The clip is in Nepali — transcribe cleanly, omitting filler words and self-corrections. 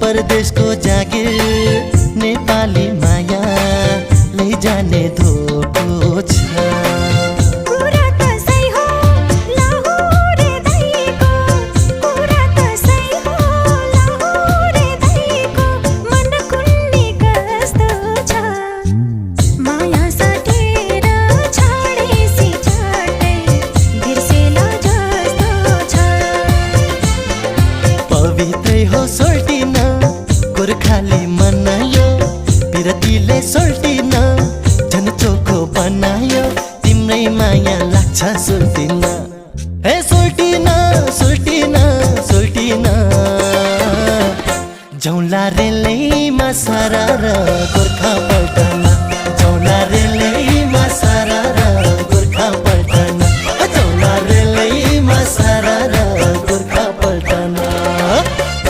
परदेशको जागिर नेपाली माया लैजाने धोको छ। पवित्रै हो सोल्टिन गोर्खाली मन यो बिरतीले सोल्टिन झन् चोखो बनायो तिम्रै माया लाग्छ सोल्टिन। हे सोल्टिन सोल्टिन सोल्टिन जाउँला रेलैमा सरर गोर्खा पल्ट